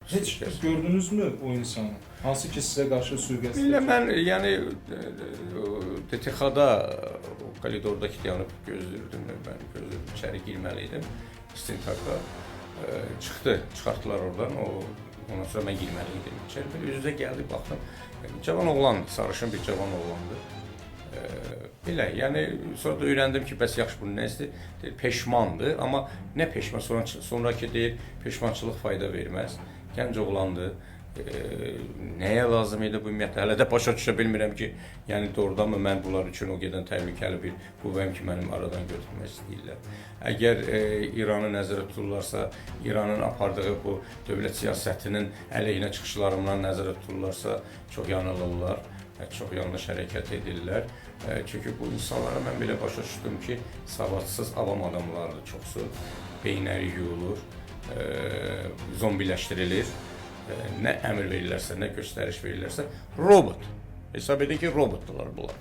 Heç gördünüzmü o insanı? Hansı ki sizə qarşı sui-qəsd Billə mən yəni DTX-da o koridordakı dayanıb gözləyirdim. Mən gözləyirdim, içəri girməli idim. İstintaqda çıxdı, çıxartdılar oradan. O ondan sonra mən girməli idim içəri. Belə üz-üzə gəldi, baxdım. Cavan oğlandı, sarışın bir cavan oğlandı. Belə, yəni sonra da öyrəndim ki, bəs yaxşı bu nə istəyir? Deyir, peşmandır, amma nə peşman sonra sonrakı deyir, peşmançılıq fayda verməz. Gənc oğlandı. Nəyə lazım idi bu ümumiyyətlə? Hələ də başa düşə bilmirəm ki, yəni doğrudanmı mən bunlar üçün o gedən təhlükəli bir qüvvəyəm ki, mənim aradan götürmək istəyirlər. Əgər İranı nəzərə tuturlarsa, İranın apardığı bu dövlət siyasətinin əleyhinə çıxışlarımdan nəzərə tuturlarsa, çox yanılırlar, çox yanlış hərəkət edirlər. Çünki bu insanlara mən belə başa düşdüm ki, savadsız avam adamlardır çoxsu. Beyinləri yuyulur, zombiləşdirilir. Nə əmr verirlərsə, nə göstəriş verirlərsə, robot. Hesab edin ki, robotdular bunlar.